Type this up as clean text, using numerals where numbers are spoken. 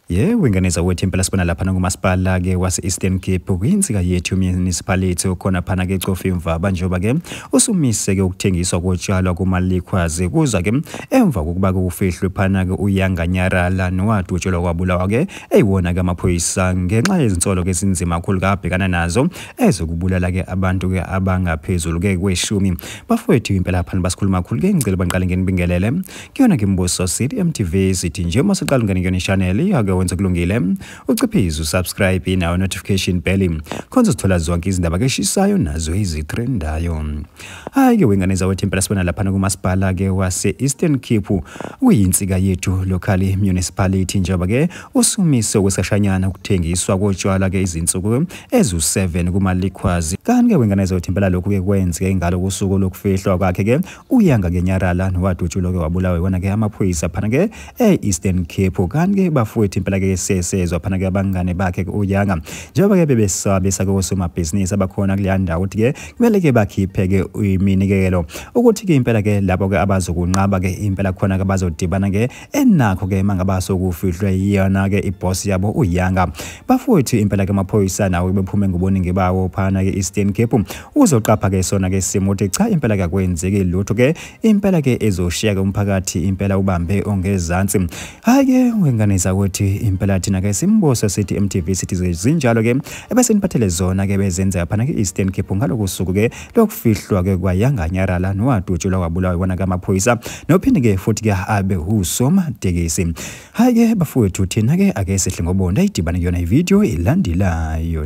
Yebo, ingane zakwethu, impela sibona laphana kumasipala-ke wase-Eastern Cape kwinsika yethu municipality ukhona phana-ke eCofimvaba, njengoba-ke usumise-ke ukuthengiswa kotshwala kuma-liquors, kuza-ke emva kokuba-ke kufihlwe phana-ke uYanga Nyarala nowadutshelwa kwabulawa-ke eyiwona-ke amaphoyisa ngenxa yezinsolo-ke ezinzima kakhulu kabhekana nazo ezokubulala-ke abantu-ke abangaphezulu-ke kweshumi. Bafowethu, impela phana basikhuluma kakhulu-ke, ngicela bangiqale nginibingelele kuyona-ke Mbuso City MTV. Sithi nje uma usuqala ungene kuyona i-channel ake wenze kulungile, uciphize usubscribe nawo notification bell khonze uzithola zonke izindaba keshisayo nazo ezitrendayo. Hayi-ke wengane zawethu, impela sibona laphana kumasipala-ke wase-Eastern Cape kuyinsika yethu local municipality, njengoba-ke usumise okwesikhashanyana ukuthengiswa kotshwala-ke izinsuku ezu-7 kuma-liquors. Kanti-ke wengane zawethu, impela lokhu-ke kwenzeke ngalo kusuku lokufihlwa kwakhe-ke uYanga-ke Nyarala nowadutshulwa-ke wabulawa iwona-ke amaphoyisa phana-ke e-Eastern Cape. Kanti-ke bafowethu, impela-ke sesezwa phana-ke abangane bakhe-ke uYanga, njengoba-ke bebesabisa-ke osomabhizinisi abakhona kuleya ndawo ukuthi-ke kumele-ke bakhiphe-ke iminikelo, ukuthi-ke impela-ke labo-ke abazokunqaba-ke impela khona-ke bazodibana-ke enakho-ke mangaba sokufihlwe yiyona-ke ibhosi yabo uYanga. Bafowethu, impela-ke amaphoyisa nawo bephume ngobuningi bawo phana-ke Eastern Cape uzoqapha-ke sona-ke isimo ukuthi cha, impela-ke akwenzeki lutho-ke impela-ke ezoshiya-ke umphakathi impela ubambe ongezansi. Hhayi-ke wengane zakwethu, impela thina-ke Simbuso Sithi MTV sithi zinjalo-ke ebese niphathele zona-ke bezenzeka phana-ke Eastern Cape ngaloku suku-ke lokufihlwa-ke kwaYanga Nyarala nowadutshulwa wabulawa iwona-ke amaphoyisa nophinde-ke futhi-ke abe usomatekisi. Hhayi-ke bafowethu, thina-ke ake sehle ngobonda idibane kuyona ividiyo elandelayo.